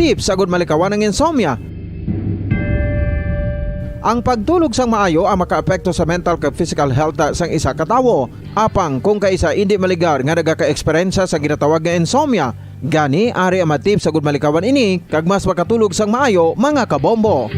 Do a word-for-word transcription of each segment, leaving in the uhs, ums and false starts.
tips agud malikawan ang insomnia. Ang pagtulog sang maayo ang makaapekto sa mental kag physical health sang isa ka tawo. Apang kung kaisa indi maligar nga nagaka-eksperyensya sa ginatawag nga insomnia, gani ari ang mga tips agud malikawan ini kag mas makatulog sang maayo, mga kabombo.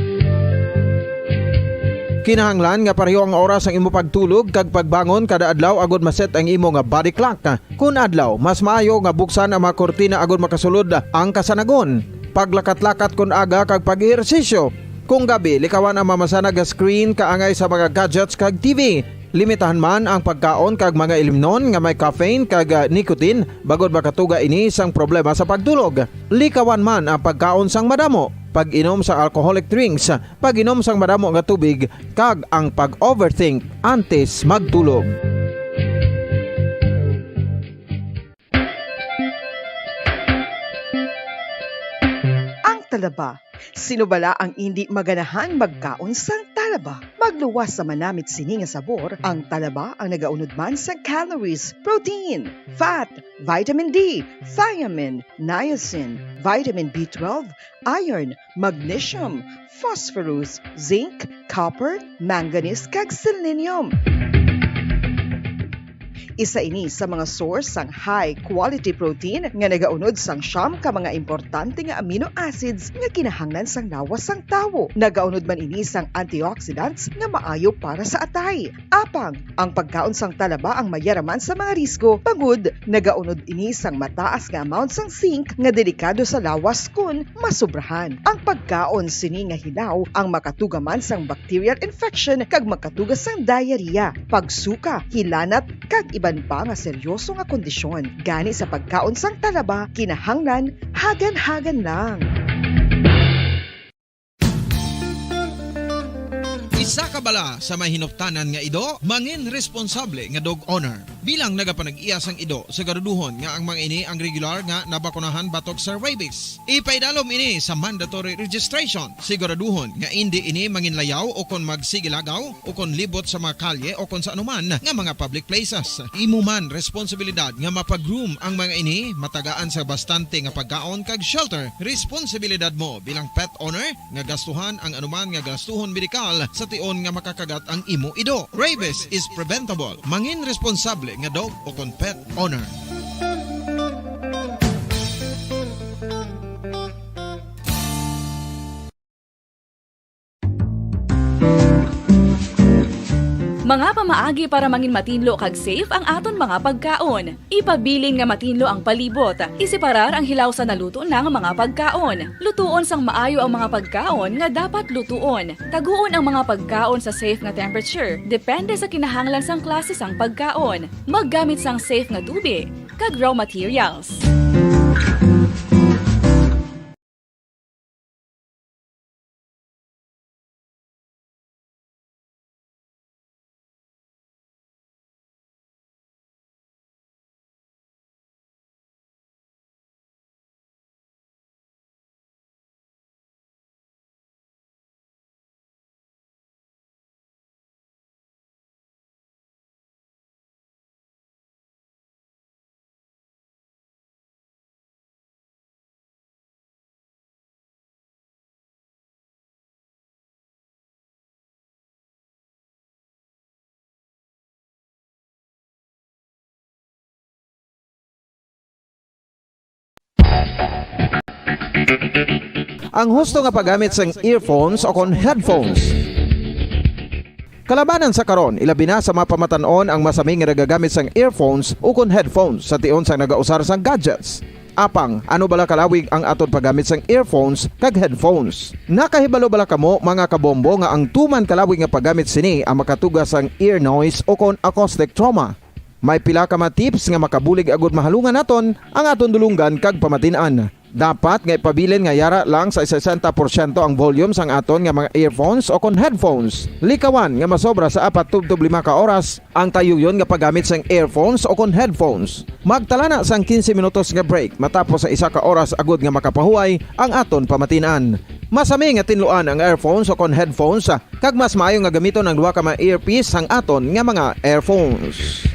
Kinahanglan nga pareho ang oras ang imo pagtulog kag pagbangon kada adlaw agud ma-set ang imo nga body clock. Kun adlaw, mas maayo nga buksan ang mga kurtina agud makasulod ang kasanagon, paglakat-lakat kun aga kag pag-ehersisyo. Kung gabi, likawan ang mamasanag nga screen kaangay sa mga gadgets kag T V. Limitahan man ang pagkaon kag mga ilimnon nga may caffeine kag, ah, nicotine, bangod makatuga ini sang problema sa pagtulog. Likawan man ang pagkaon sang madamo, pag-inom sang alcoholic drinks, pag-inom sang madamo nga tubig, kag ang pag-overthink antes magtulog. Ang talaba. Sino bala ang indi maganahan magkaon sang talaba? Magluwas sa manamit sini nga sabor, ang talaba ang nagaunod man sang calories, protein, fat, vitamin D, thiamine, niacin, vitamin B twelve, iron, magnesium, phosphorus, zinc, copper, manganese, kag selenium. Isa ini sa mga source sang high quality protein nga nagaunod sang siyam ka mga importante nga amino acids nga kinahanglan sang lawas sang tawo. Nagaunod man ini sang antioxidants nga maayo para sa atay. Apang, ang pagkaon sang talaba ang mayaraman sa mga risgo, bangod nagaunod ini sang mataas nga amount sang zinc nga delikado sa lawas kon masobrahan. Ang pagkaon sini nga hilaw ang makatuga man sang bacterial infection kag makatuga sang diarrhea, pagsuka, hilanat, kag iban pa nga seryoso nga kondisyon. Gani sa pagkaon sang talaba, kinahanglan hagan-hagan lang. Isa ka bala sa may hinuptanan nga ido, mangin responsable nga dog owner. Bilang nagapanag-iya sang ido, siguraduhon nga ang mga ini ang regular nga nabakunahan batok sa rabies. Ipaidalom ini sa mandatory registration. Siguraduhon nga indi ini manginlayaw o kon magsigilagaw o kon libot sa mga kalye o kon sa anuman nga mga public places. Imo man responsibilidad nga mapa-groom ang mga ini, matagaan sa bastante nga pagkaon kag shelter. Responsibilidad mo bilang pet owner nga gastuhan ang anuman nga gastuhon medikal sa tion nga makakagat ang imo ido. Rabies is preventable. Mangin responsable nga dog o kon pet owner. Mga pamaagi para mangin matinlo kag safe ang aton mga pagkaon. Ipabilin nga matinlo ang palibot. Iseparar ang hilaw sa naluto na nga mga pagkaon. Lutuon sang maayo ang mga pagkaon nga dapat lutuon. Taguon ang mga pagkaon sa safe nga temperature, depende sa kinahanglan sang klase sang pagkaon. Maggamit sang safe nga tubig kag raw materials. Ang husto nga paggamit sang earphones o kon headphones. Kalabanan sa karon, ilabi na sa mga pamatan-on ang masami nga nagagamit sang earphones ukon headphones sa tion sang nagausar sang gadgets. Apang, ano bala kalawig ang aton paggamit sang earphones kag headphones? Nakahibalo bala kamo, mga kabombo, nga ang tuman kalawig nga paggamit sini ang makatuga sang ear noise ukon acoustic trauma? May pila ka mga tips nga makabulig agud mahalungan naton ang aton dulonggan kag pamatin-an. Dapat nga ipabilin nga yara lang sa sesenta porsyento ang volume sang aton nga mga earphones o kon headphones. Likawan nga masobra sa apat tubtob lima ka oras ang tayuyon nga paggamit sang earphones o kon headphones. Magtala na sang quince minutos nga break matapos sa isa ka oras agud nga makapahuway ang aton pamatin-an. Masami nga tinluan ang earphones o kon headphones, kag mas maayo nga gamiton ang duha ka mga earpiece sang aton nga mga earphones.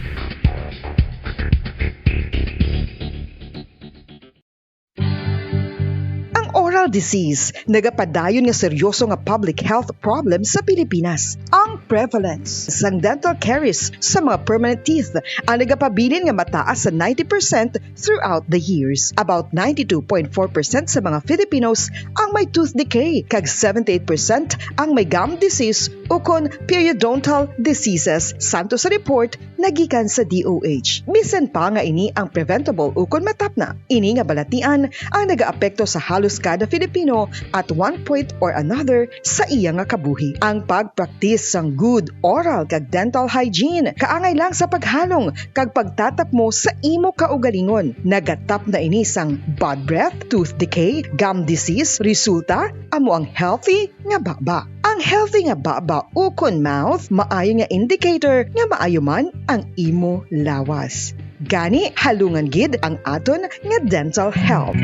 dental disease, nagapadayon nga seryoso nga public health problem sa Pilipinas. Ang prevalence sang dental caries sa mga permanent teeth ang nagapabilin nga mataas sa ninety percent throughout the years. About ninety-two point four percent sa mga Filipinos ang may tooth decay, kag seventy-eight percent ang may gum disease ukon periodontal diseases, santo sa report nga gikan sa D O H. Bisan pa nga ini ang preventable ukon matapna, ini nga balatian ang nagaapekto sa halos kada Filipino at one point or another sa iya nga kabuhi. Ang pagpraktis sang good oral kag dental hygiene kaangay lang sa paghalong kag pagtatapmo sa imo kaugalingon. Nagatapna ini sang bad breath, tooth decay, gum disease, resulta amo ang healthy nga baba. Ang healthy nga baba ukon mouth maayo nga indicator nga maayo man ang imo lawas. Gani, halungan gid ang aton nga dental health.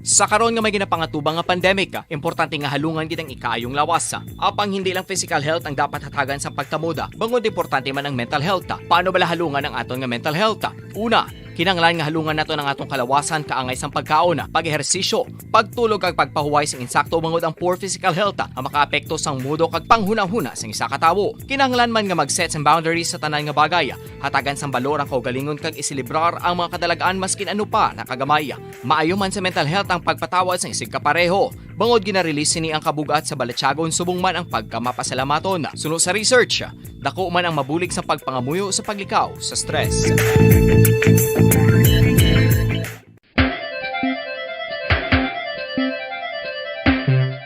Sa karon nga may ginapangatubang nga pandemic, importante nga halungan gid ang ikaayong lawas. Apang hindi lang physical health ang dapat hatagan sa pagtamuda, bangod importante man ang mental health. Paano bala halungan ang aton nga mental health? Una, kinahanglan nga halungan naton ang atong kalawasan kaangay sang pagkaon, pag-ehersisyo, pagtulog kag pagpahuway sing insakto, bangod ang poor physical health ang makaapekto sang mudo kag panghunahuna sang isa ka tawo. Kinahanglan man nga mag-set sang boundaries sa tanan nga bagay, hatagan sang balor ang kaugalingon kag iselebrar ang mga kadalag-an maskin ano pa na kagamay. Maayo man sa mental health ang pagpatawad sang isigkapareho, bangod gina-release sini ang kabug-at sa balatyagon subong man ang pagkamapasalamaton. Suno sa research, dako man ang mabulig sa pagpangamuyo sa paglikaw sa stress.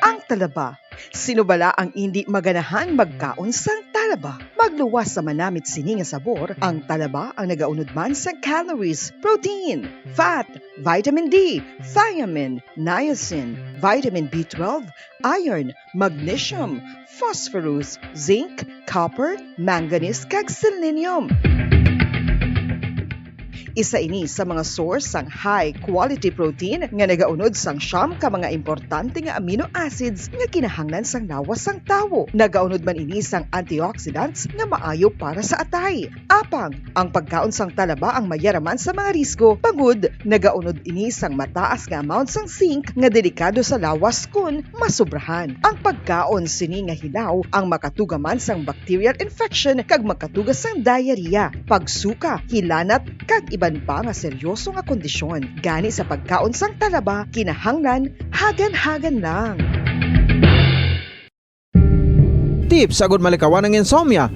Ang talaba. Sino bala ang indi maganahan magkaon sang talaba? Magluwas sa manamit sini nga sabor, ang talaba ang nagaunod man sang calories, protein, fat, vitamin D, thiamine, niacin, vitamin B twelve, iron, magnesium, phosphorus, zinc, copper, manganese, kag selenium. Isa ini sa mga source sang high quality protein nga nagaunod sang siyam ka mga importante nga amino acids nga kinahanglan sang lawas sang tawo. Nagaunod man ini sang antioxidants nga maayo para sa atay. Apang, ang pagkaon sang talaba ang mayaraman sa mga risgo, bangod nagaunod ini sang mataas nga amount sang zinc nga delikado sa lawas kon masobrahan. Ang pagkaon sini nga hilaw ang makatuga man sang bacterial infection kag makatuga sang diarrhea, pagsuka, hilanat, kag iban pa nga seryoso nga kondisyon. Gani sa pagkaon sang talaba, kinahanglan hagan-hagan lang. Tips agud malikawan ang insomnia.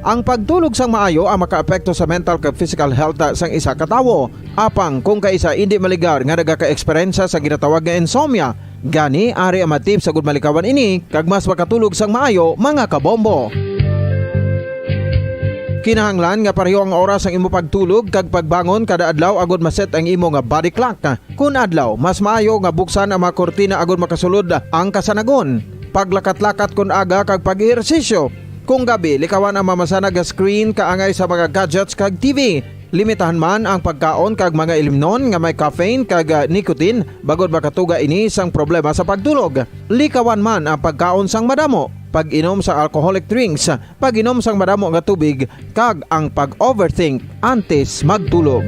Ang pagtulog sang maayo ang makaapekto sa mental kag physical health sang isa ka tawo. Apang kung kaisa indi maligar nga nagaka-eksperyensya sa ginatawag nga insomnia, gani ari ang mga tips agud malikawan ini kag mas makatulog sang maayo, mga kabombo. Kinahanglan nga pareho ang oras sang imo pagtulog kag pagbangon kada adlaw agud ma-set ang imo nga body clock. Kun adlaw, mas maayo nga buksan ang mga kurtina agud makasulod ang kasanagon, paglakat-lakat kun aga kag pag-ehersisyo. Kung gabi, likawan ang mamasanag nga screen kaangay sa mga gadgets kag T V. Limitahan man ang pagkaon kag mga ilimnon nga may caffeine kag, ah, nicotine, bangod makatuga ini sang problema sa pagtulog. Likawan man ang pagkaon sang madamo, pag-inom sa alcoholic drinks, pag-inom sang madamo nga tubig, kag ang pag-overthink antes magtulog.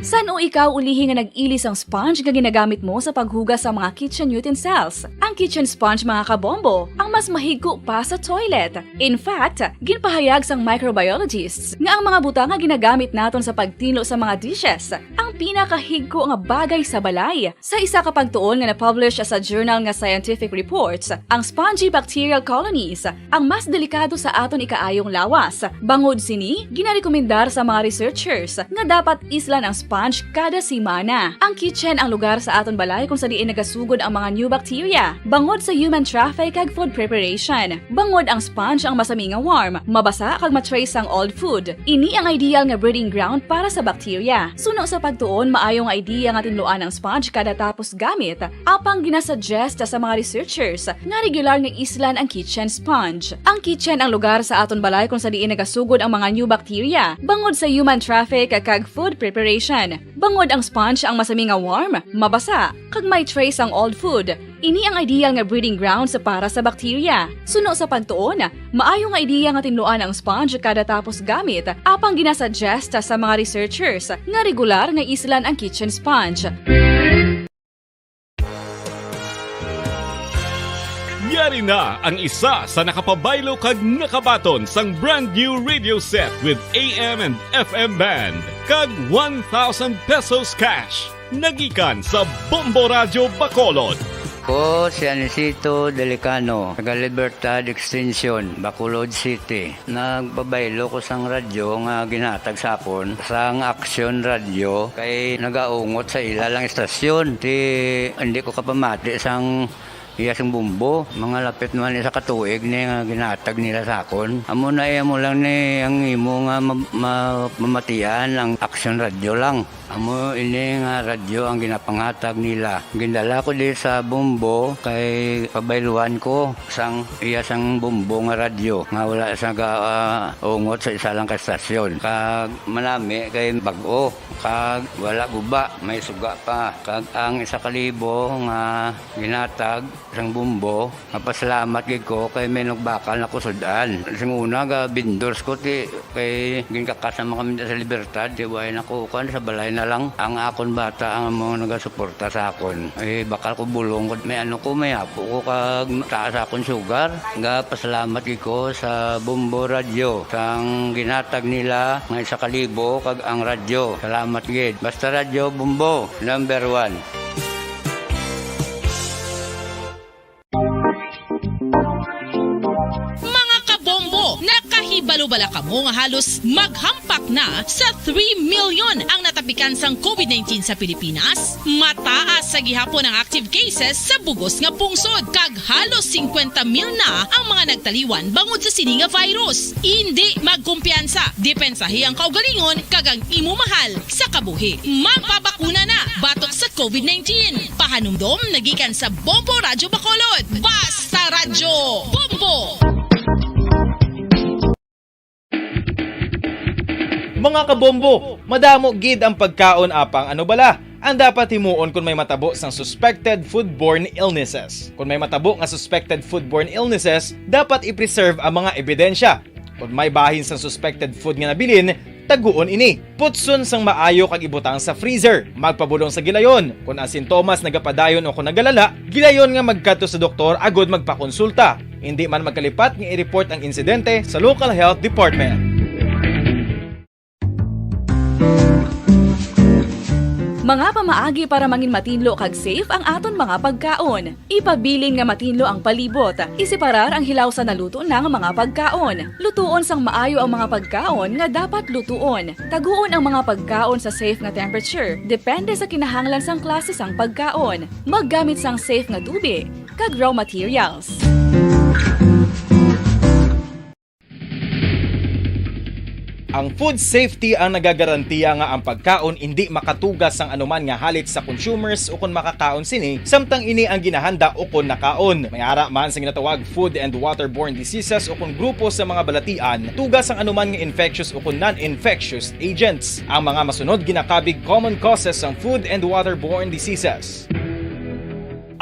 San-o ikaw ulihi nga nag-ili sang sponge nga ginagamit mo sa paghugas sa mga kitchen utensils? Ang kitchen sponge, mga kabombo, ang mas mahigko pa sa toilet. In fact, ginpahayag sang microbiologists nga ang mga butang nga ginagamit naton sa pagtinlo sa mga dishes ang pinakahigko nga bagay sa balay. Sa isa ka pagtuon nga na-publish sa journal nga Scientific Reports, ang spongy bacterial colonies ang mas delikado sa aton ikaayong lawas. Bangod sini, ginarekomendar sa mga researchers nga dapat islan ang sponge kada semana. Ang kitchen ang lugar sa aton balay kung sa diin nagasugod ang mga new bacteria, bangod sa human traffic kag food preparation. Bangod ang sponge ang masami nga warm, mabasa kag ma-trace sang old food. Ini ang ideal nga breeding ground para sa bacteria. Suno sa pagtuon, maayo nga idea nga tinluan ang sponge kada tapos gamit, apang ginasuggest sa mga researchers nga regular nga islan ang kitchen sponge. Ang kitchen ang lugar sa aton balay kung sa diin nagasugod ang mga new bacteria, bangod sa human traffic kag food preparation. Bangod ang sponge ang masami nga warm, mabasa, kag may trace ang old food, ini ang ideal nga breeding grounds para sa bakterya. Suno sa pagtuon, maayo nga ideya nga tinluan ang sponge kada tapos gamit, apang ginasuggest sa mga researchers nga regular nga islan ang kitchen sponge. Yari na ang isa sa nakapabaylo kag nakabaton sang brand new radio set with A M and F M band kag one thousand pesos cash. Nagikan sa Bombo Radyo Bacolod. Ko si Anisito Delicano, taga Libertad Extension, Bacolod City. Nagpabaylo ko sang radyo nga ginhatag sa akon sang Action Radio kay nagaungot sa ila lang istasyon. Ti hindi ko kapamati sang iya sing bumbo. Mga lapit naman isa ka tuig ni nga ginhatag nila sa akon. Amo na iya mo lang ni ang imo nga ma- ma- mamatian ang Action Radio lang. Amo ini nga radyo ang ginapanghatag nila. Gindala ko di sa Bombo kay pabayluan ko sang iya sang Bombo nga radyo nga wala sa ga, ah, ungot sa isa lang ka estasyon. Kag manami kay bag-o, kag wala guba, may suga pa. Kag ang isa ka libo nga ginatag sang Bombo, mapasalamat gid ko kay may nagbakal na ko sud-an. Sing una ga vendors ko ti kay ginkakas naman kami sa Libertad, ti way na ko kan sa balay na lang ang akon bata ang mga nagasuporta sa akon. Eh, bakal ko bulong ko, may ano ko, may apo ko kag taas akon sugar. Ga pasalamat gid ko sa Bombo Radyo sang ginatag nila nga isa ka libo kag ang radyo. Salamat gid. Basta Radyo Bombo, number one. Mga kabombo, nakahibalo bala kamo nga halos maghampak na sa three million ang natapikan sang COVID nineteen sa Pilipinas? Mataas sa gihapon ang active cases sa bugos nga pungsod, kag halos singkwenta mil na ang mga nagtaliwan bangod sa sini nga virus. Indi magkumpiyansa, depensahi ang kaugalingon kag ang imo mahal sa kabuhi. Magpabakuna na batok sa COVID nineteen. Pahanumdom nagikan sa Bombo Radyo Bacolod. Basta Radyo Bombo! Mga kabombo, madamo gid ang pagkaon apang ano bala ang dapat himuon kon may matabo sang suspected foodborne illnesses. Kon may matabo nga suspected foodborne illnesses, dapat i-preserve ang mga ebidensya. Kon may bahin sang suspected food nga nabilin, taguon ini. Putson sang maayo kag ibutang sa freezer. Magpabulong sa gilayon. Kon ang sintomas nagapadayon o kon nagalala, gilayon nga magkadto sa doktor agud magpakonsulta. Indi man magkalipat nga i-report ang insidente sa local health department. Mga pamaagi para mangin matinlo kag safe ang aton mga pagkaon. Ipabilin nga matinlo ang palibot. Iseparar ang hilaw sa naluto na nga mga pagkaon. Lutuon sang maayo ang mga pagkaon nga dapat lutuon. Taguon ang mga pagkaon sa safe nga temperature, depende sa kinahanglan sang klase sang pagkaon. Maggamit sang safe nga tubi kag raw materials. Ang food safety ang nagagarantiya nga ang pagkaon indi makatugas sang anuman nga halit sa consumers ukon makakaon sini, samtang ini ang ginahanda ukon nakaon. May ara man sa ginatawag food and waterborne diseases ukon grupo sa mga balatian, tugas sang anuman nga infectious ukon non-infectious agents. Ang mga masunod ginakabig common causes sang food and waterborne diseases.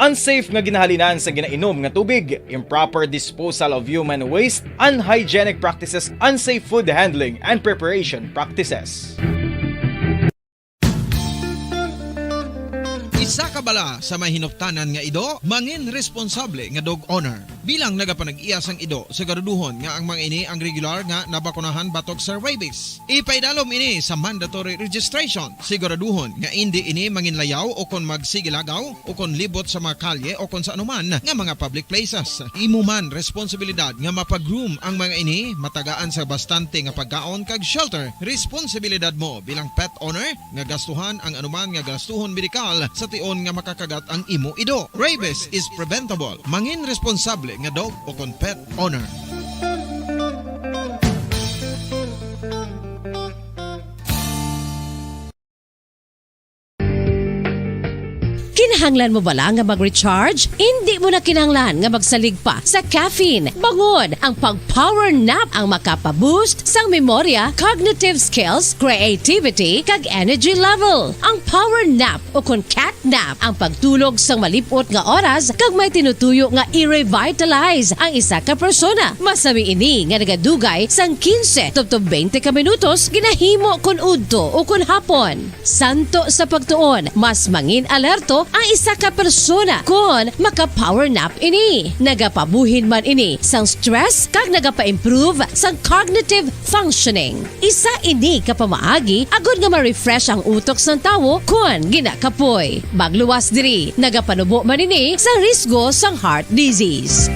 Unsafe nga ginahalinan sa ginainom nga tubig, improper disposal of human waste, unhygienic practices, unsafe food handling and preparation practices. Isa ka bala sa may hinuptanan nga ido, mangin responsable nga dog owner. Bilang nagapanag-iya sang ido, siguraduhon nga ang mga ini ang regular nga nabakunahan batok sa rabies. Ipaidalom ini sa mandatory registration. Siguraduhon nga indi ini manginlayaw o kon magsigilagaw o kon libot sa mga kalye o kon sa anuman nga mga public places. Imo man responsibilidad nga mapa-groom ang mga ini, matagaan sa bastante nga pagkaon kag shelter. Responsibilidad mo bilang pet owner nga gastuhan ang anuman nga gastuhon medikal sa tion nga makakagat ang imo ido. Rabies is preventable. Mangin responsable nga dog o kon pet owner. Kinahanglan mo bala nga mag-recharge? Indi mo na kinahanglan nga magsalig pa sa caffeine. Bangod ang pag-power nap ang makapa-boost sang memorya, cognitive skills, creativity, kag energy level. Ang power nap o kon cat nap ang pagtulog sang malip-ot nga oras kag may tinutuyo nga i-revitalize ang isa ka persona. Masami ini nga nagadugay sang quince tubtob twenty ka minutos ginahimo kon udto o kon hapon. Santo sa pagtuon, mas mangin alerto ang isa ka persona kon maka-power nap ini. Nagapabuhin man ini sang stress kag nagapa-improve sang cognitive functioning. Isa ini ka pamaagi agod nga ma-refresh ang utok sang tawo kon ginakapoy. Magluwas diri, nagapanubo man ini sa risgo sang heart disease.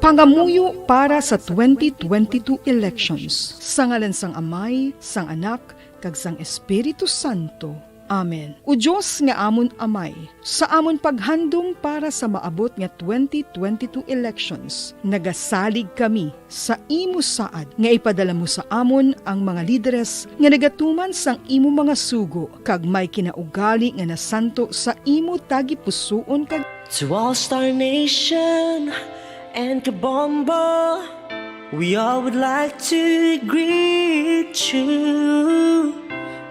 Pangamuyo para sa twenty twenty-two elections. Sa ngalan sang Amay, sang Anak, kag sang Espiritu Santo. Amen. O Dios nga amon Amay, sa amon paghandom para sa maabot nga twenty twenty-two elections, nagasalig kami sa imo saad nga ipadala mo sa amon ang mga lideres nga nagatuman sang imo mga sugo kag may kinaugali nga nasanto sa imo tagipusoon kag To all Star Nation and Kabombo, we all would like to greet you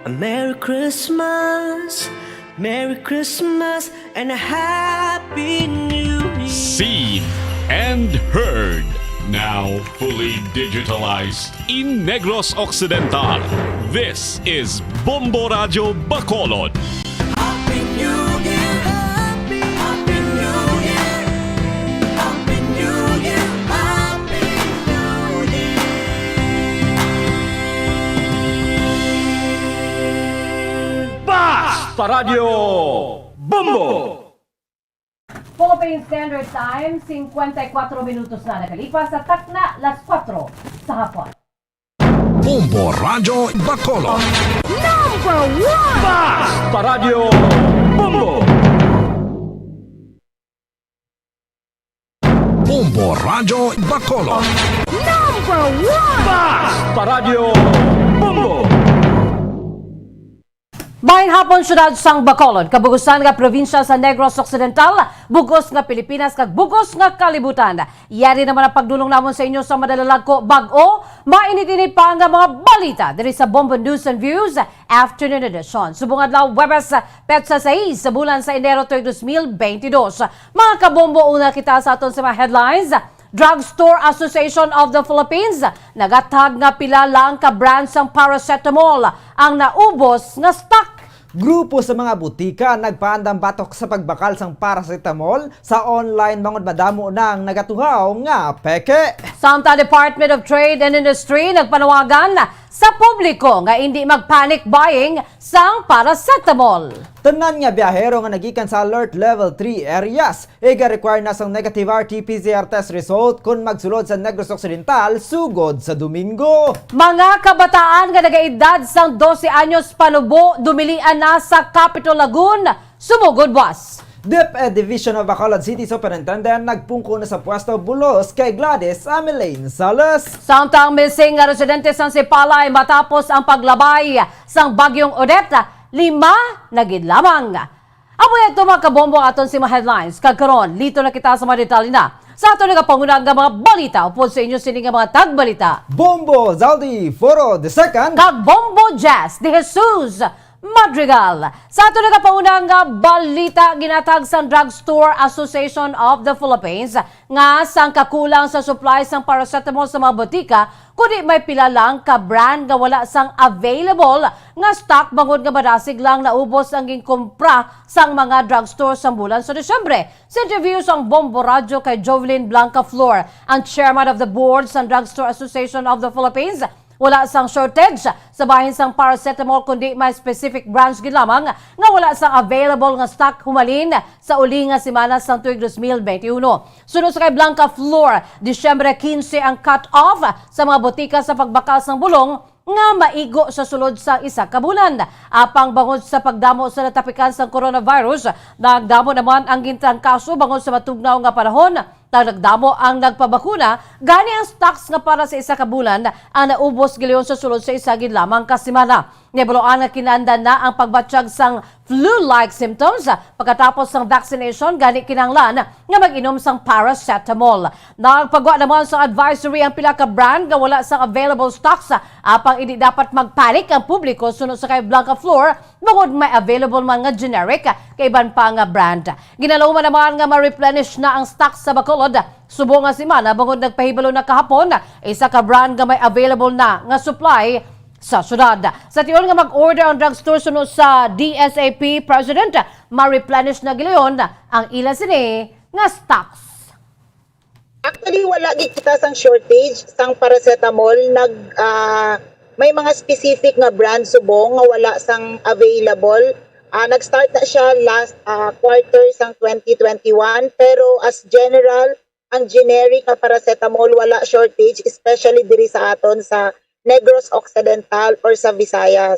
a Merry Christmas, Merry Christmas, and a Happy New Year. Seen and heard, now fully digitalized in Negros Occidental. This is Bombo Radyo Bacolod. Happy New Year! Happy, Happy New Year! Happy New Year! Happy New Year! Basta Radyo Bombo! Philippine Standard Time, cincuenta y cuatro minutos na nakalipas sa takna las kuwatro sa hapon. Bombo Radyo Bacolod. Number one! Basta Radyo Bombo! Bombo Radyo Bacolod. Number one! Basta Radyo Bombo! Maayong hapon, siyudad sang Bacolod, kabugusan nga probinsya sa Negros Occidental, bugos nga Pilipinas, kag bugos nga kalibutan. Yari naman ang pagdulong namon sa inyo sa madalalag ko bag-o, mainit-init pa nga mga balita diri sa Bombo News and Views Afternoon Edition. Subong adlaw, Huwebes, petsa sais sa bulan sa Enero tuig dos mil benti dos. Mga kabombo, una kita sa aton sa mga headlines. Drugstore Association of the Philippines nagatag nga pila lang ka brand sang paracetamol ang naubos nga stock. Grupo sa mga butika nagpaandam batok sa pagbakal sang paracetamol sa online bangod madamo na ang nagatuhaw nga peke. Samtang Department of Trade and Industry nagpanawagan sa publiko nga indi mag-panic buying sang paracetamol. Tanan nga biyahero nga nagikan sa Alert Level three areas, iga-require na sang negative R T P C R test result kon magsulod sa Negros Occidental sugod sa Domingo. Mga kabataan nga nagaedad sang dose anyos panubo dumilian na sa Capitol Lagoon, sumugod buwas. DepEd Division of Bacolod City Superintendent nagpungko na sa pwesto bulos kay Gladys Amelane Salas. Samtang missing nga residente sang Sipalay matapos ang paglabay sang Bagyong Odette, lima na gid lamang. Amo na ito, mga kabombo, aton si mga headlines. Kag karon, lito na kita sa mga detalye na sa aton nagapanghunahuna nga mga balita. Upod sa inyo sini nga mga tagbalita, Bombo Zaldi Foro the second. Kag Bombo Jazz de Jesus Madrigal. Sa aton nagapanghunahuna nga balita, ginatag sang Drugstore Association of the Philippines nga sang kakulang sa supply sang paracetamol sa mga botika, kundi may pila lang ka brand nga wala sang available nga stock bangod nga madasig lang naubos ang ginkumpra sang mga drugstore sang bulan sa Disyembre. Sa interview sang Bombo Radyo kay Jovelyn Blanca Flor, ang chairman of the board sang Drugstore Association of the Philippines, wala sang shortage sa bahin sang paracetamol, kundi may specific brands gid lamang nga wala sang available nga stock humalin sa uli nga semana sang tuig dos mil benti uno. Suno sa kay Blanca Flor, Disyembre quince ang cut-off sa mga botika sa pagbakal sang bulong nga maigo sa sulod sa isa ka bulan. Apang bangod sa pagdamo sa natapikan sang coronavirus, nagdamo naman ang gintrangkaso bangod sa matugnaw nga panahon. Tang nagdamo ang nagpabakuna, gani ang stocks nga para sa isa ka bulan ang naubos gilayon sa sulod sa isa gid lamang ka semana. Nahibaluan nga kinahanglan na ang pagbatyag sang flu-like symptoms pagkatapos sang vaccination, gani kinahanglan nga mag-inom sang paracetamol. Nagpagwa naman sa advisory ang pila ka brand nga wala sang available stocks, apang indi dapat magpanik ang publiko suno sa kay Blanca Flor bangod may available man nga generic kag iban pa nga brand. Ginalauman naman nga ma-replenish na ang stocks sa Bacolod subong nga semana bangod nagpahibalo na kahapon isa ka brand nga may available na nga supply sa syudad. Sa tion nga mag-order ang drugstore suno sa D S A P President, ma-replenish na gilayon ang ila sini nga stocks. Actually, wala gid kita sang shortage sang paracetamol. Nag, ah, may mga specific nga brand subong nga wala sang available. Ah, nag-start na siya last, ah, quarter sang twenty twenty-one, pero as general, ang generic nga paracetamol wala shortage, especially diri sa aton sa Negros Occidental or sa Visayas.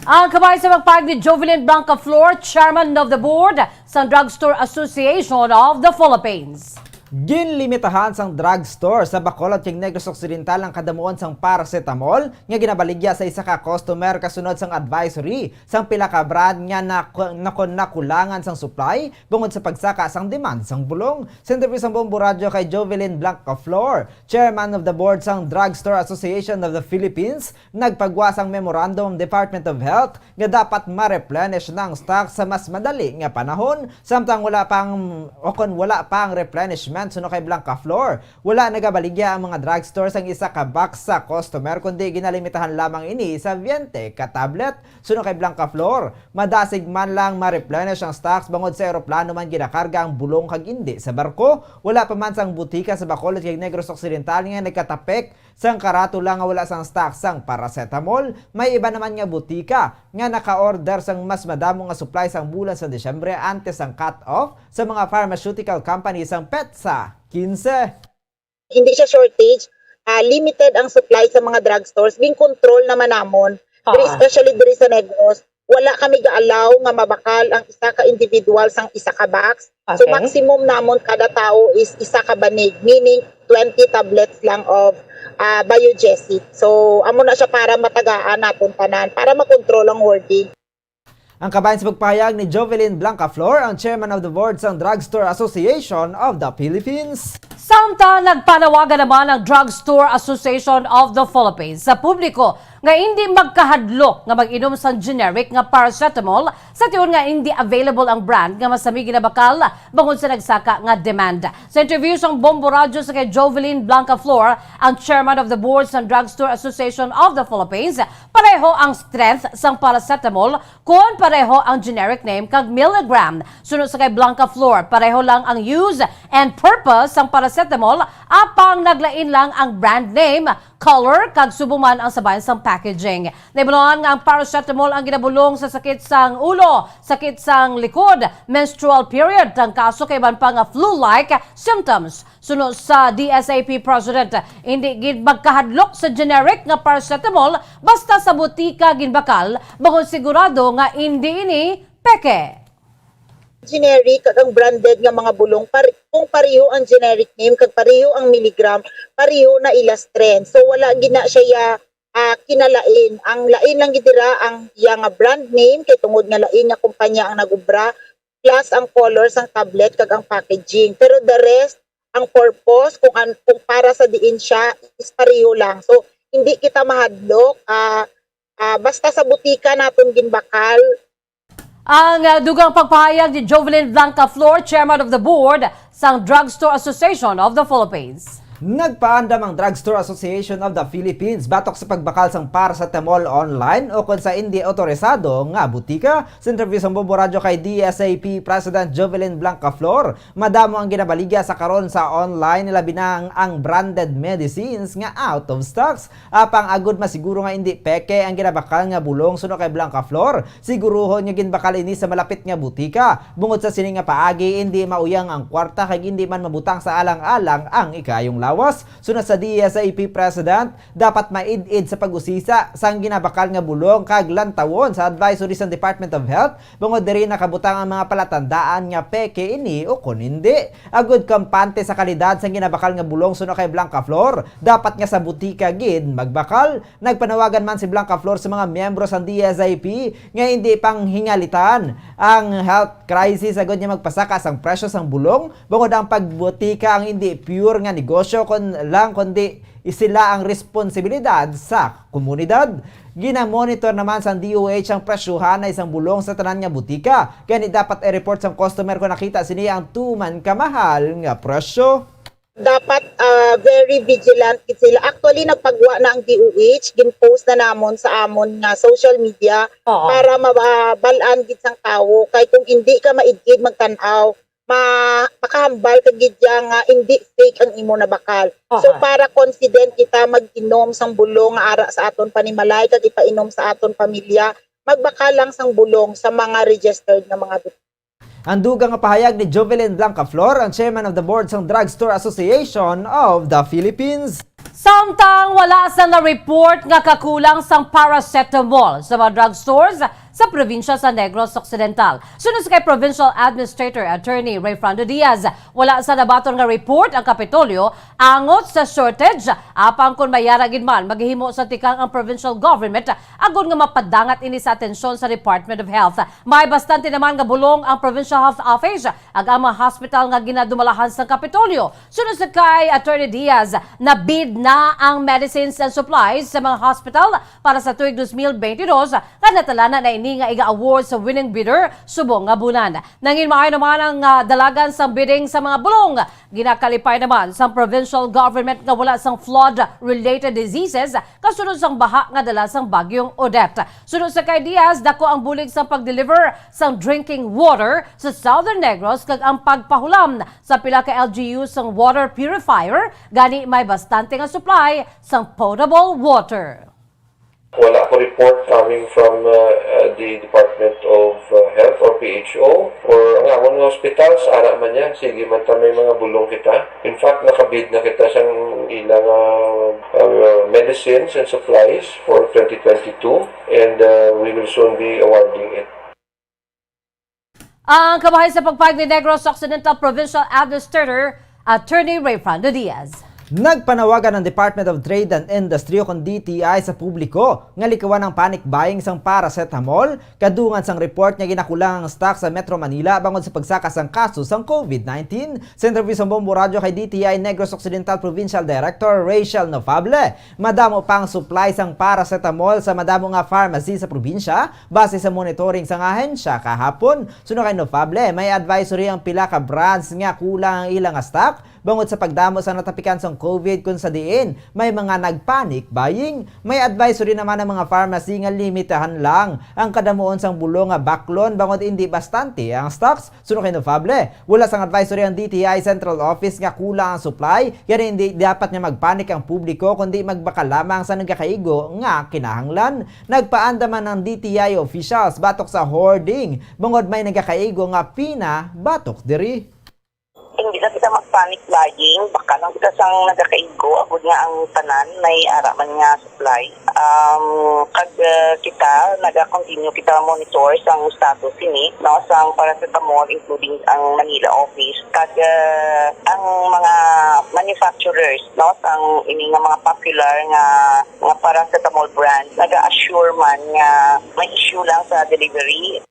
Ang kabahin sa pagpahayag ni Jovelyn Blanca Flor, Chairman of the Board sang Drugstore Association of the Philippines. Ginlimitahan sang drugstore sa Bacolod kag Negros Occidental ang kadamuon sang paracetamol nga ginabaligya sa isa ka customer kasunod sang advisory sang pila ka brand nga nak- nakon nakulangan sang supply bangod sa pagsaka sang demand sang bulong. Sa interview sang Bombo Radyo kay Jovelyn Blanca Flor, Chairman of the Board sang Drugstore Association of the Philippines, nagpagwa sang memorandum ang Department of Health nga dapat ma-replenish na ang stock sa mas madali nga panahon, samtang wala pa ang, o kon wala pa ang replenishment suno kay Blanca Flor. Wala nagabaligya ang mga drugstore sang isa ka box sa customer, kundi ginalimitahan lamang ini sa twenty ka tablet. Suno kay Blanca Flor, madasig man lang ma-replenish ang stocks bangod sa eroplano man ginakarga ang bulong kag indi sa barko. Wala pa man sang butika sa Bacolod kag Negros Occidental nga nagkatapik sang karato lang nga wala sang stock sang paracetamol. May iba naman nga butika nga naka-order sang mas madamo nga supply sang bulan sa Disyembre antes sang cut-off sa mga pharmaceutical company sang petsa quince. Hindi siya shortage, ah, limited ang supply sa mga drugstores. Gin-control naman namon. Diri, especially diri sa Negros, wala kami ga-allow nga mabakal ang isa ka individual sang isa ka box. So, maximum namon kada tawo is isa ka banig, meaning twenty tablets lang of, ah, Biogesic. So, amo na siya para matagaan naton tanan, para makontrol ang hoarding. Ang kabahin sa pagpahayag ni Jovelyn Blanca Flor, ang chairman of the board sang Drugstore Association of the Philippines. Samtang nagpanawagan naman ang Drugstore Association of the Philippines sa publiko nga indi magkahadlok nga mag-inom sang generic nga paracetamol sa tion nga indi available ang brand nga masami ginabakal bangod sa nagsaka nga demand. Sa interview sang Bombo Radyo sa kay Jovelyn Blanca Flor, ang chairman of the board sang Drugstore Association of the Philippines, pareho ang strength sang paracetamol kon pareho ang generic name kag milligram. Suno sa kay Blanca Flor, pareho lang ang use and purpose sang paracetamol, apang naglain lang ang brand name, color, kag subong man ang sabayan sang packaging. Nahibaluan nga ang paracetamol ang ginabulong sa sakit sang ulo, sakit sang likod, menstrual period, trangkaso kag iban pa nga flu-like symptoms. Suno sa D S A P President, indi gid magkahadlok sa generic nga paracetamol basta sa butika ginbakal, bangod sigurado nga indi ini peke. Generic kag ang branded nga mga bulong, par- kung pareho ang generic name kag pareho ang milligram, pareho na ila strength. So, wala gid na siya, ah, kinalain. Ang lain lang gid dira ang iya nga brand name, kay tungod nga lain nga kumpanya ang nag-ubra, plus ang color sang tablet kag ang packaging. Pero the rest, ang purpose, kung an- kung para sa diin siya, is pareho lang. So, hindi kita mahadlok, ah, ah, basta sa butika naton ginbakal. Ang, ah, dugang pagpahayag ni Jovelyn Blanca Flor, chairman of the board sang Drugstore Association of the Philippines. Nagpaandam ang Drugstore Association of the Philippines batok sa pagbakal sang paracetamol online o kon sa indi otorisado nga butika. Sa interview sang Bombo Radyo kay D S A P President Jovelyn Blanca Flor, madamo ang ginabaligya sa karon sa online, labi na ang, ang branded medicines nga out of stocks. Apang agud masiguro nga indi peke ang ginabakal nga bulong suno kay Blanca Flor, siguruhon nga ginbakal ini sa malapit nga butika. Bungod sa sini nga paagi, indi mauyang ang kwarta kag indi man mabutang sa alang-alang ang ikayong lawas. Suno sa D S I P President, dapat maid-id sa pag-usisa sang ginabakal nga bulong kag lantawon sa advisory sang Department of Health bangod diri nakabutang ang mga palatandaan nga peke ini o kon hindi. Agud kampante sa kalidad sang ginabakal nga bulong suno kay Blanca Flor, dapat nga sa butika gid magbakal. Nagpanawagan man si Blanca Flor sa mga miyembro sang D S I P nga hindi panghingalitan ang health crisis agud nga magpasaka sang presyo sang bulong, bangod ang pagbutika ang hindi pure nga negosyo kon lang, kundi sila ang responsibilidad sa komunidad. Ginamonitor naman sang D O H ang presyohan na isang bulong sa tanan nga butika. Gani dapat i-report sang customer kung nakita sini ang tuman kamahal nga presyo. Dapat, ah, very vigilant gid sila. Actually, nagpagwa na ang D O H, gin-post na namon sa amon nga social media Oo. para mabal-an gid sang tawo. Kay kung hindi ka maid-id magtan-aw, ma-, makahambal ka gid ya nga hindi fake ang imo nabakal. So, Aha. para confident kita mag-inom sang bulong nga ara sa aton panimalay kag ipainom sa aton pamilya, magbakal lang sang bulong sa mga registered nga mga butika. Ang dugang nga pahayag ni Jovelyn Blanca Flor, ang chairman of the board sang Drugstore Association of the Philippines. Samtang wala sa na-report nga kakulang sang paracetamol sa mga drugstores sa probinsya sa Negros Occidental. Suno sa kay Provincial Administrator Attorney Rayfrando Diaz, wala sa nabaton nga report ang Kapitolyo angot sa shortage, apang kon may ara gid man, maghihimo sa tikang ang provincial government agod nga mapadangat ini sa atensyon sa Department of Health. May bastante naman nga bulong ang Provincial Health Office ag ang mga hospital nga ginadumalahan sang Kapitolyo. Suno sa kay Attorney Diaz, na-bid na ang medicines and supplies sa mga hospital para sa tuig dos mil bentidós, kag natalana na ini nga iga-award sa winning bidder subong nga bulan. Nangin maayo naman ang, ah, dalagan sang bidding sa mga bulong. Ginakalipay naman sang provincial government nga wala sang flood-related diseases kasunod sang baha nga dala sang Bagyong Odette. Suno sa kay Diaz, dako ang bulig sang pag-deliver sang drinking water sa Southern Negros kag ang pagpahulam sa pila ka L G U sang water purifier, gani may bastante nga supply sang potable water. Wala ko report coming from, uh, uh, the Department of, uh, Health or P H O or ang amon nga hospitals, ara man yan. Sige man ta, may mga bulong kita. In fact, nakabid na kita sang ilang, uh, uh, medicines and supplies for twenty twenty-two, and, uh, we will soon be awarding it. Ang kabahin sa pagpahayag ni Negros Occidental Provincial Administrator Attorney Rayfrando Diaz. Nagpanawagan ang Department of Trade and Industry o kon D T I sa publiko nga likawan ang panic buying sang paracetamol kadungan sang report nga ginakulang ang stock sa Metro Manila bangod sa pagsaka sang kaso sang COVID nineteen. Sa interview sa Bombo Radyo kay D T I Negros Occidental Provincial Director Rachel Nofable, madamo pa ang supply sang paracetamol sa madamo nga pharmacy sa probinsya, base sa monitoring sang ahensya kahapon. Suno kay Nofable, may advisory ang pila ka brands nga kulang ang ilang stock bangod sa pagdamo sa natapikan sang COVID, kung sa diin may mga nag-panic buying. May advisory naman ang mga pharmacy nga limitahan lang ang kadamuon sang bulong nga baklon bangod indi bastante ang stocks. Suno kay Nofable, wala sang advisory ang D T I Central Office nga kulang ang supply, kaya hindi dapat nga magpanik ang publiko, kundi magbakal lamang sa nagakaigo nga kinahanglan. Nagpaandam man ang D T I officials batok sa hoarding, bangod may nagakaigo nga pina batok diri. Hindi na kita mag-panic buying, baka lang kita sang nagakaigo, agud nga ang tanan may ara man nga supply. Um, kag, uh, kita, naga-continue kita monitor sang status sini, no, sang paracetamol, including ang Manila office, kag, uh, ang mga manufacturers, no, sang ini nga mga popular nga, nga paracetamol brand, naga-assure man nga may issue lang sa delivery.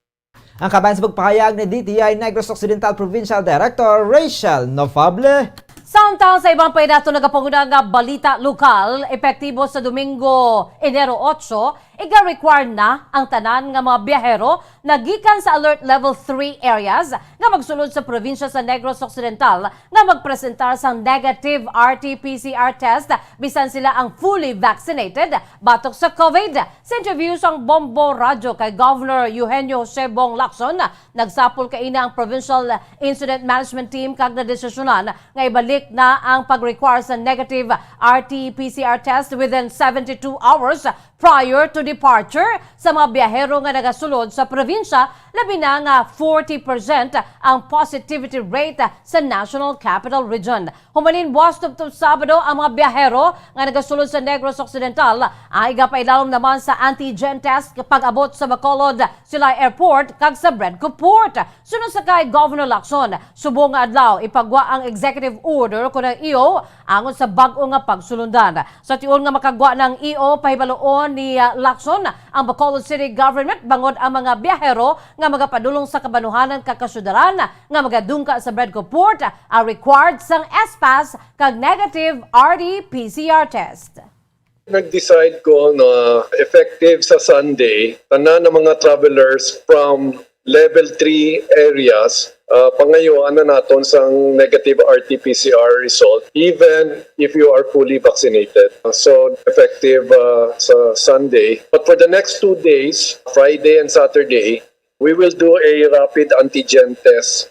Ang kabahin sa pagpahayag ni D T I Negros Occidental Provincial Director Rachel Nofable. Samtang sa ibang paidato nagapanguna nga balita lokal, epektibo sa Domingo, Enero otso, iga-require na ang tanan nga mga biyahero nga gikan sa Alert Level three areas nga magsulod sa probinsya sa Negros Occidental nga magpresentar sang negative R T P C R test bisan sila ang fully vaccinated batok sa COVID. Sa interview sang Bombo Radyo kay Governor Eugenio Jose Bong Lacson, nagsapol kaina ang Provincial Incident Management Team kag nadesisyonan nga ibalik na ang pag-require sa negative R T P C R test within seventy-two hours prior to departure sa mga biyahero nga nagasulod sa probinsya, labi na nga forty percent ang positivity rate sa National Capital Region. Humanin buwas tubtob Sabado ang mga biyahero nga nagasulod sa Negros Occidental ang igapailalom naman sa antigen test pag-abot sa Bacolod Silay Airport kag sa Bredco Port. Suno sa kay Governor Lacson, subong nga adlaw ipagwa ang executive order kon ang E O angon sa bag-o nga pagsulundan. Sa tion nga makagwa ng E O, pahibaluon ni, ah, Lacson ang Bacolod City Government bangod ang mga biyahero nga magapadulong sa kabanuhanan kag kasyudaran nga magadungka sa Bredco Port ang required sang S pass kag negative R T P C R test. Nag-decide ko na effective sa Sunday, tanan ng mga travelers from level three areas, ah, pangayuan na naton sang negative R T P C R result, even if you are fully vaccinated. So, effective, ah, sa Sunday. But for the next two days, Friday and Saturday, we will do a rapid antigen test.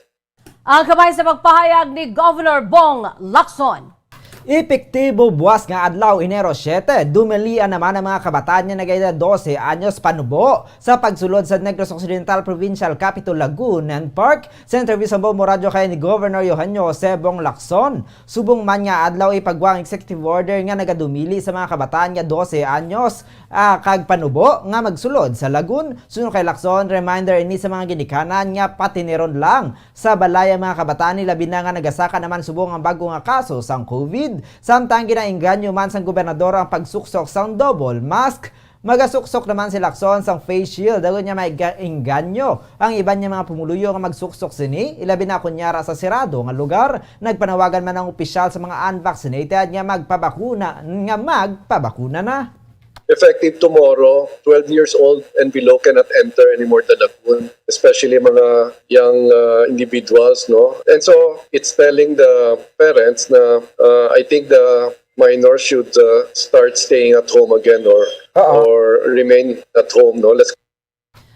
Ang kamay sa pagpahayag ni Governor Bong Lacson. Epektibo buwas nga adlaw, Enero siete, dumilian naman ang mga kabataan nga nag-edad dose anyos panubo sa pagsulod sa Negros Occidental Provincial Capitol Lagoon and Park. Sa interview sa Bombo Radyo kay ni Governor Eugenio Jose Bong Lacson, subong man nga adlaw ipagwa ang executive order nga nagadumili sa mga kabataan nga dose anyos, ah, kag panubo nga magsulod sa Lagoon. Suno kay Lacson, reminder ini sa mga ginikanan nga patineron lang sa balay ang mga kabataan, labi na nga nagasaka naman subong ang bag-o nga kaso sang COVID. Samtang ginaengganyo man sang gobernador ang pagsuksok sang double mask, magasuksok naman si Lacson sang face shield, agod nga maiga-, engganyo ang iban nga mga pumuluyo nga magsuksok sini, ilabi na kon yara sa sirado nga lugar. Nagpanawagan man ang opisyal sa mga unvaccinated nga magpabakuna, nga magpabakuna na. Effective tomorrow, twelve years old and below cannot enter anymore the lagoon, especially mga young, uh, individuals, no? And so, it's telling the parents na, uh, I think the minors should, uh, start staying at home again or, Oo. or remain at home, no? Let's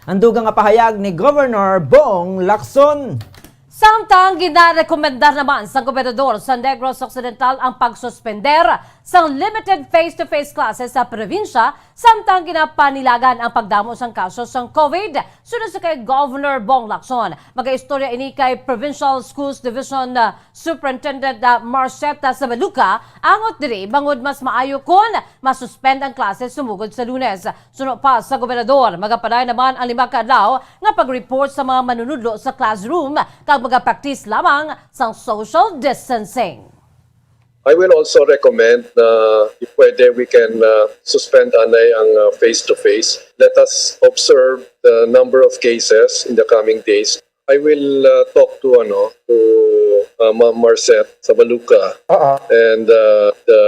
Ang dugang nga pahayag ni Governor Bong Lacson. Samtang ginarekomendar naman sa gobernador sa Negros Occidental ang pagsuspender sang limited face-to-face classes sa probinsya, samtang ginapanilagan ang pagdamo sang kaso sang COVID. Suno sa kay Governor Bong Lacson, magaistorya ini kay Provincial Schools Division, uh, Superintendent, uh, Marceta Sabaluca, angot diri bangod mas maayo kon masuspend ang klase sumugod sa Lunes. Suno pa sa gobernador, magapadayon naman ang lima ka adlaw nga pag-report sa mga manunudlo sa classroom kag magapraktis lamang sang social distancing. I will also recommend na if pwede, we can, uh, suspend anay ang, uh, face-to-face. Let us observe the number of cases in the coming days. I will, uh, talk to, ano, to, uh, Ma'am Marcet Sabaluca Oo. and, uh, the,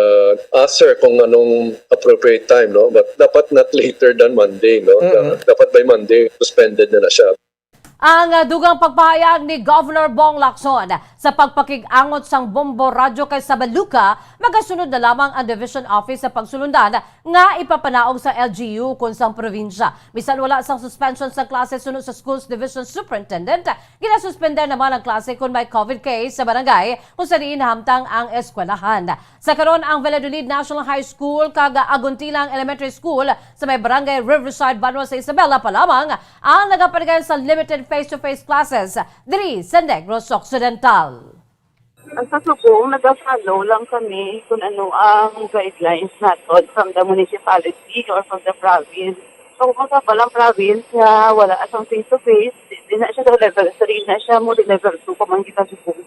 ask her kung anong appropriate time, no? But dapat not later than Monday, no? Mm-mm. Da-, dapat by Monday, suspended na na siya. Ang, ah, dugang pagpahayag ni Governor Bong Lacson sa pagpakig-angot sang Bombo Radyo kay Sabaluca magasunod na lamang ang Division Office sa pagsulundan nga ipapanaog sa L G U kon sang probinsya. Bisan wala sang suspension sa klase suno sa Schools Division Superintendent, ginasuspender naman ang klase kon may COVID case sa barangay kung sa diin nahamtang ang eskwelahan. Sa karon, ang Valladolid National High School kag Aguntilang Elementary School sa may Barangay Riverside, Banwa sa Isabela pa lamang ang nagapadayon sa limited face-to-face classes diri sa Negros Occidental. Ang sa subong, nag-follow lang kami kung ano ang guidelines naton from the municipality or from the province. So, kung sa palang province nga wala sang face-to-face, di na siya sa level three na siya, mo di level two pa man kita subong.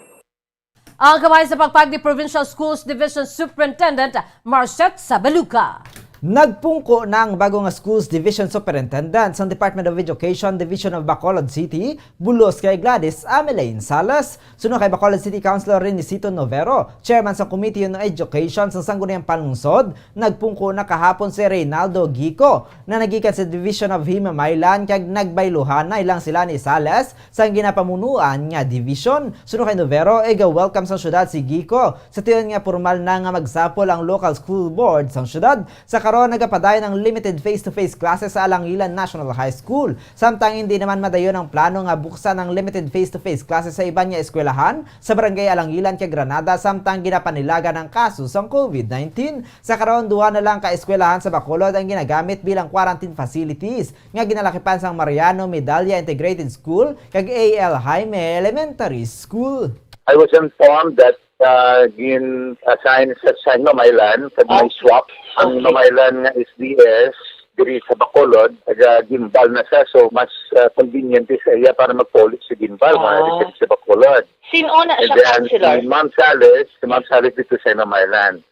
Ang kamay sa pagpag ni Provincial Schools Division Superintendent Marcet Sabaluca. Nagpungko na ang bago nga Schools Division Superintendent sang Department of Education, Division of Bacolod City, bulos kay Gladys Ameline Salas. Suno kay Bacolod City Councilor Renisito Novero, chairman sa Committee on Education sa Sangguniang Panlungsod, nagpungko na kahapon si Reynaldo Gico na nagikan sa Division of Himamaylan kag nagbayluhanay lang sila ni Salas sang ginapamunuan nga division. Suno kay Novero, iga-welcome sang syudad si Gico sa tion nga pormal na nga magsapol ang local school board sang syudad sa Pero nagapadayon ang limited face-to-face classes sa Alangilan National High School. Samtang hindi naman madayon ang plano nga buksan ang limited face-to-face classes sa iban nga eskwelahan sa Barangay Alangilan kag Granada, samtang ginapanilagan ang kaso sang COVID nineteen. Sa karon, duha na lang ka eskwelahan sa Bacolod ang ginagamit bilang quarantine facilities nga ginalakipan sang Mariano Medalla Integrated School kag A L Jaime Elementary School. I was informed that uh, gin-assign sa, sa Nomaylan, sa may swap. Ang Nomaylan nga S D S, diri sa Bacolod, taga Guimbal na siya, so mas uh, convenient sa iya para mag-college sa Guimbal, ah, receive sa Bacolod. Sino na siya, Councilor? Si Ma'am Sales, si Ma'am Sales dito sa Nomaylan.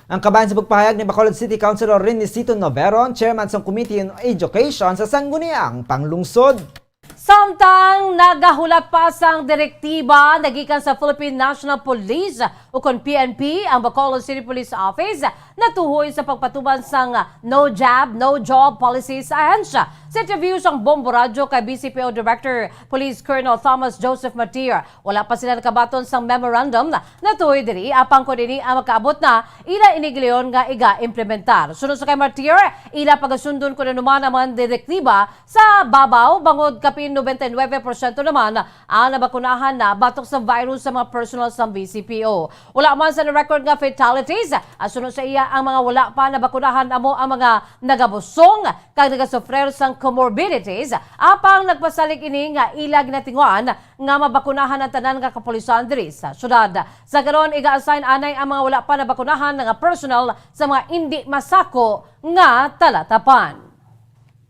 Ang kabahin sa pagpahayag ni Bacolod City Councilor Renisito Noveron, chairman sang Committee on Education sa Sangguniang Panglungsod. Samtang nagahulat pa sang direktiba nagikan sa Philippine National Police ukon P N P ang Bacolod City Police Office natuhoy sa pagpatuman sang no jab, no job policy sa ahensya. Sa interview sang Bombo Radyo kay B C P O Director Police Colonel Thomas Joseph Martir, wala pa sila nakabaton sang memorandum natuhoy diri, apang kon ini ang makaabot na, ila ini gilayon nga iga-implementar. Sunod sa kay Martir, ila pagasundon kon ano man ang mga direktiba sa babaw, bangod kapin nobenta y nuebe porsyento naman ang nabakunahan na batok sa virus sa mga personnel sa B C P O. Wala man sa na-record nga fatalities, at sunod sa iya ang mga wala pa nabakunahan amo ang mga nagabusong kag nagasufrer sang comorbidities, apang nagpasalig ini nga ila ginatinguhan nga mabakunahan ang tanan nga kapulisan diri sa syudad. Sa karon, iga-assign anay ang mga wala pa nabakunahan nga personnel sa mga indi masako nga talatapan.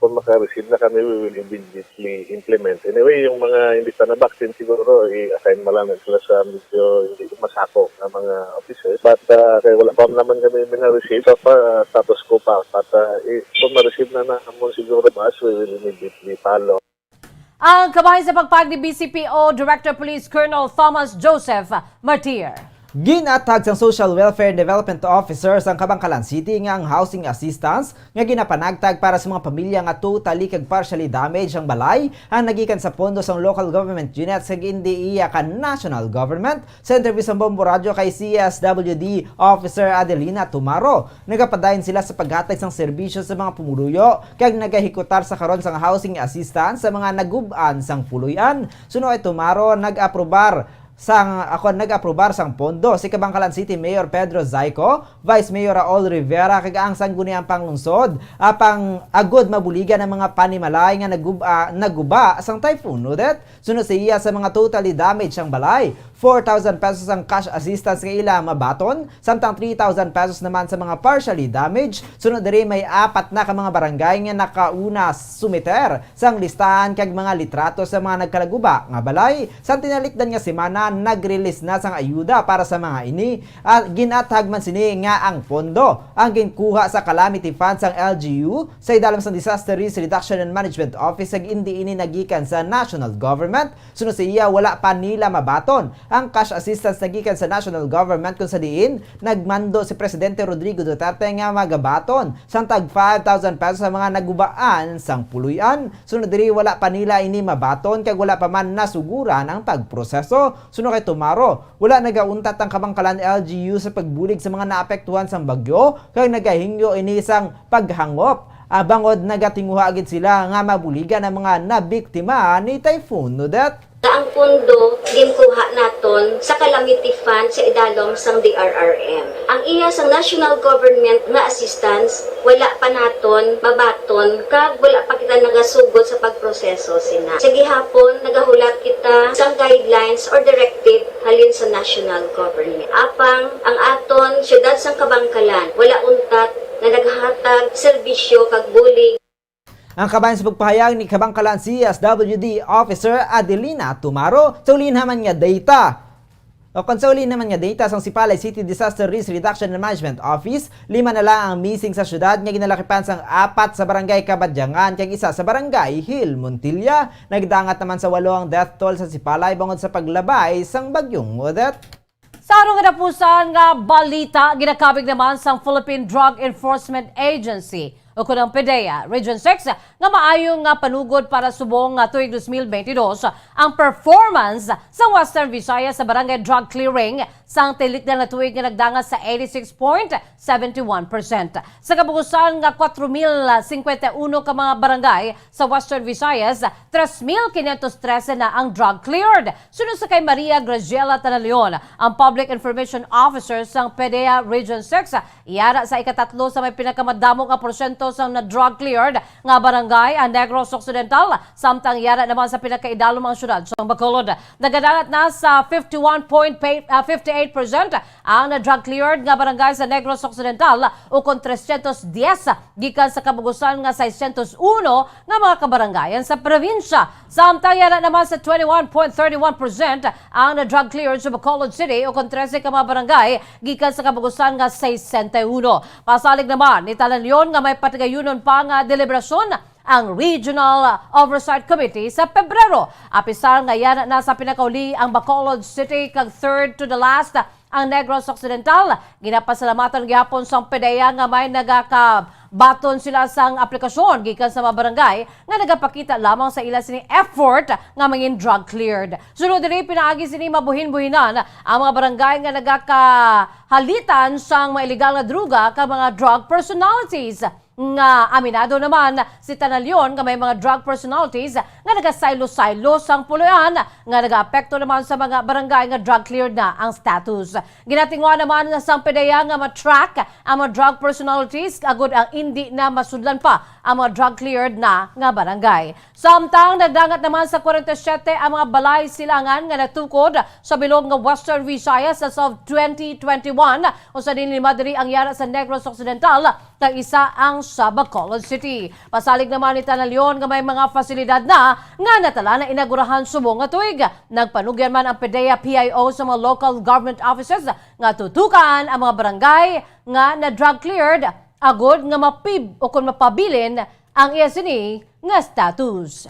Kung maka-receive na kami, we will immediately implement. Anyway, yung mga hindi pa na-vaccine siguro, i-assign mo lang sila sa medyo hindi masako na mga officers. But uh, kaya wala pa naman kami na-receive. So far, uh, status quo pa. But uh, i- kung ma-receive na naman siguro mas, we will immediately follow. Ang kabahin sa pagpahayag ni B C P O Director Police Colonel Thomas Joseph Martir. Ginathag sang Social Welfare and Development Officer sang Kabankalan City nga ang housing assistance nga ginapanagtag para sa mga pamilya nga totally kag partially damaged ang balay ang nagikan sa pondo sang local government unit sa indi iya ka national government. Sa interview sa Bombo Radyo kay C S W D Officer Adelina Tumaro, nagapadayon sila sa paghatag sang serbisyo sa mga pumuluyo kag nagahikutar sa karon sang housing assistance sa mga nagub-an sang puloy-an. Suno kay Tumaro, nag-aprobar sang ako nag-aprobar sang pondo si Kabankalan City Mayor Pedro Zaico, Vice Mayor Raul Rivera kag ang Sangguniang Panglungsod, apang agud mabuligan ang mga panimalay nga nagub-, ah, naguba sang Typhoon Odette. Suno sa iya, sa mga totally damaged ang balay, four thousand pesos ang cash assistance nga ila mabaton, samtang three thousand pesos naman sa mga partially damaged. Suno diri, may apat na ka mga barangay nga nakauna sumiter sang listahan kag mga litrato sa mga nagkalaguba nga balay. Sang tinalikdan nga semana, nag-release na sang ayuda para sa mga ini. At ginathag man sini nga ang pondo ang ginkuha sa calamity fund sang L G U sa idalom sang Disaster Risk Reduction and Management Office, kag indi ini nagikan sa national government. Suno sa iya, wala pa nila mabaton ang cash assistance nagikan sa national government, kung sa diin nagmando si Presidente Rodrigo Duterte nga magabaton sang tag five thousand pesos sa mga nagubaan sang puloy-an. Suno diri, wala pa nila ini mabaton kag wala pa man nasuguran ang pagproseso. Suno kay Tumaro, wala nagauntat ang Kabankalan L G U sa pagbulig sa mga naapektuhan sang bagyo, kag nagahingyo ini sang paghangop. Ah, bangod nagatinguha gid sila nga mabuligan ang mga nabiktima ni Typhoon Odette. Nga ang pondo ginkuha naton sa Calamity Fund sa idalom sang D R R M. Ang iya sang national government nga assistance wala pa naton mabaton kag wala pa kita nagasugod sa pagproseso sina. Sa gihapon, nagahulat kita sang guidelines or directive halin sa national government. Apang ang aton siyudad sang Kabankalan wala untat nga naghatag serbisyo kag bulig. Ang kabahin sa pagpahayag ni Kabankalan C S W D Officer Adelina Tumaro. Sa uli naman nga data, o kon sa uli naman nga data sang Sipalay City Disaster Risk Reduction and Management Office, lima na lang ang missing sa syudad nga ginalakipan sang apat sa Barangay Kabadyangan kag isa sa Barangay Hill Montilla. Nagdangat naman sa walo ang death toll sa Sipalay bangod sa paglabay sang Bagyong Odette. Sa arong katapusan nga balita, ginakabig naman sang Philippine Drug Enforcement Agency Ukon ang PDEA Region six nga maayo nga panugod para subong nga tuig dos mil bentidós ang performance sa Western Visayas sa barangay drug clearing sang tilikdan nga tuig nga nagdangat sa eighty-six point seven one percent. Sa kabugusan nga kwatro mil singkwenta y uno ka mga barangay sa Western Visayas, tres mil quinientos trese na ang drug cleared. Suno sa kay Maria Graziela Tanalion, ang Public Information Officer sang PDEA Region six, yara sa ikatatlo sa may pinakamadamo nga porsyento sang na-drug cleared nga barangay ang Negros Occidental, samtang yara naman sa pinakaidalom ang syudad sang Bacolod. Nagadangat na sa fifty-one point fifty-eight percent ang na-drug cleared nga barangay sa Negros Occidental, ukon trescientos diez gikan sa kabugusan nga seiscientos uno nga mga kabarangayan sa probinsya. Samtang yara naman sa twenty-one point thirty-one percent ang na-drug cleared sa Bacolod City, ukon trese ka mga barangay gikan sa kabugusan nga sesenta y uno. Pasalig naman ni Tanalion nga may patigayunon pa nga deliberasyon ang Regional Oversight Committee sa Pebrero. Apisar nga yana na sa pinakauli ang Bacolod City kag third to the last ang Negros Occidental. Ginapasalamatan gihapon sang PDEA nga may nagakabaton sila sang aplikasyon gikan sa mga barangay nga nagapakita lamang sa ila sini effort nga mangin drug cleared. Sunod diri, pinaagi sini mabuhin-buhinan ang mga barangay nga nagakahalitan sang mga iligal nga droga kag mga drug personalities nga aminado naman si Tanalion nga may mga drug personalities nga nagasaylo-saylo sang puloy-an nga nagaapekto naman sa mga barangay nga drug cleared na ang status. Ginatinguha naman nga sang PDEA nga ma-track ang mga drug personalities agud ang indi na masudlan pa ang mga drug cleared na nga barangay. Samtang nagdangat naman sa kwarenta y siyete ang mga balay silangan nga natukod sa bilog nga Western Visayas as of twenty twenty-one, usa din lima diri ang yara sa Negros Occidental, kag isa ang sa Bacolod City. Pasalig naman ni Tanalion nga may mga fasilidad na nga natala na inaugurahan subong nga tuig. Nagpanugyan man ang PDEA P I O sa mga local government offices nga tutukan ang mga barangay nga na-drug cleared agud nga mapib o kon mapabilin ang iya sini nga status.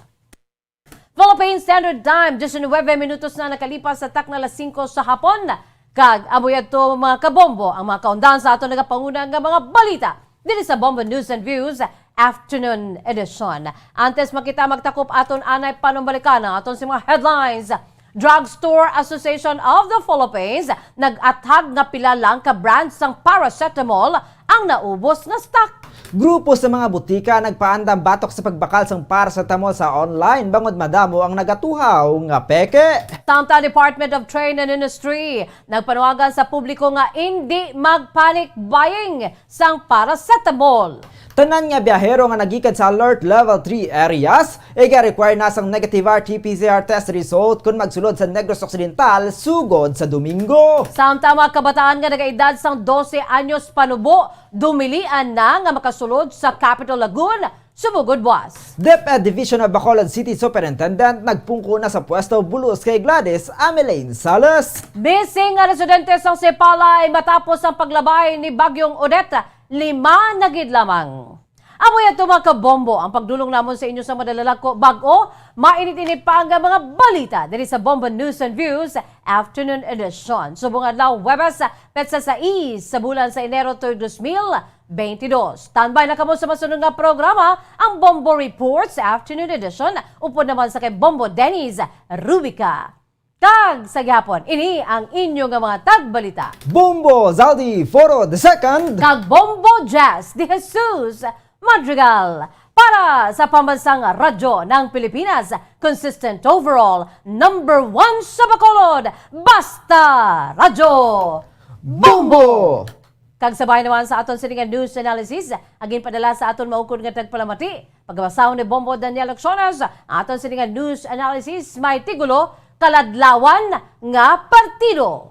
Philippine Standard Time, diecinuebe minutos na nakalipas sa takna alas singko sa hapon. Kag amo yadto, mga kabombo, ang mga kaundan sa aton nagapanguna nga mga balita diri sa Bombo News and Views Afternoon Edition. Antes makita magtakop aton anay panumbalikan ang aton sa mga headlines. Drugstore Association of the Philippines nag-athag nga pila lang ka brand sang paracetamol ang naubos nga stock. Grupo sa mga butika nagpaandam batok sa pagbakal sang paracetamol sa online bangod madamo ang nagatuhaw nga peke. Samtang Department of Trade and Industry nagpanuwagan sa publiko nga indi mag-panic buying sang paracetamol. Tanan nga biyahero nga nagikan sa Alert Level three areas, iga-require na sang negative R T P C R test result kon magsulod sa Negros Occidental sugod sa Domingo. Samtang mga kabataan nga nagaedad sang dose anyos panubo, dumilian na nga makasulod sa Capitol Lagoon, sumugod buas. DepEd Division of Bacolod City Superintendent nagpungko na sa pwesto bulos kay Gladys Amelane Salas. Missing nga residente sang Sipalay matapos ang paglabay ni Bagyong Odette, lima na gid lamang. Amo yadto, mga kabombo, ang pagdulong namon sa inyo sa madalagko bag-o mainit-init pa nga mga balita diri sa Bombo News and Views Afternoon Edition. Subong adlaw, Huwebes, petsa sais sa bulan sa Enero tuig dos mil bentidós. Standby na kamo sa masunod nga programa, ang Bombo Reports Afternoon Edition, upod naman sa kay Bombo Dennis Rubica. Kag sa gihapon, ini ang inyo nga mga tagbalita, Bombo Zaldi Foro the second. Kag Bombo Jazz de Jesus Madrigal. Para sa Pambansang Radyo ng Pilipinas, consistent overall, number one sa Bacolod, Basta Radyo Bombo! Kag sabay naman sa aton sini nga news analysis, ang ginpadala sa aton maukod nga tagpalamati, pagabasahon ni Bombo Daniel Lacciones, aton sini nga news analysis may titulo, Kaladlawan nga Partido.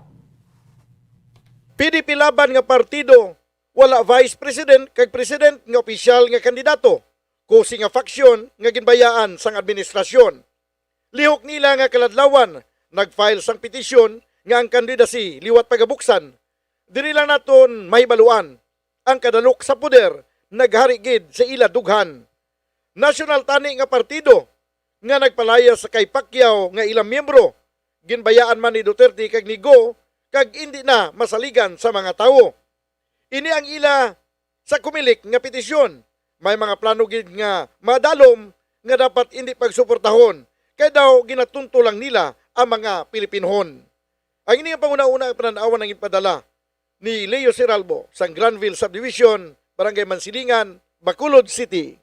P D P Laban nga partido, wala vice president kag president nga opisyal nga kandidato, kusi nga faksyon nga ginbayaan sang administrasyon. Lihok nila nga kaladlawan nag-file sang petisyon nga ang candidacy liwat pagabuksan. Diri lang naton mahibaluan, ang kadalok sa poder naghari gid sa ila dughan. Nasyonal tani nga partido nga nagpalayas sa kay Pacquiao nga ilang miyembro, ginbayaan man ni Duterte kag ni Go, kag indi na masaligan sa mga tawo. Ini ang ila sa Comelec nga petisyon. May mga plano gid nga madalom nga dapat hindi pagsuportahon, kay daw ginatunto lang nila ang mga Pilipinhon. Ang ini nga panguna-una ang panan-awan ang ipadala ni Leo Siralbo sang Granville Subdivision, Barangay Mansilingan, Bacolod City.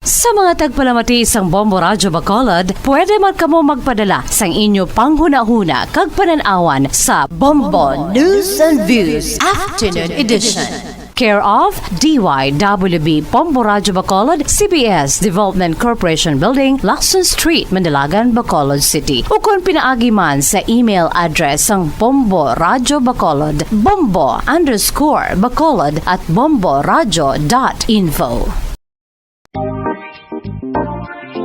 Sa mga tagpalamati sang Bombo Radyo Bacolod, pwede man kamo magpadala sang inyo panghunahuna kag panan-awan sa Bombo News and Views Afternoon Edition. Care of D Y W B Bombo Radyo Bacolod, C B S Development Corporation Building, Lacson Street, Mandalagan, Bacolod City. Ukon pinaagi man sa email address sang Bombo Radyo Bacolod, bombo underscore bacolod at bomboradyo dot info.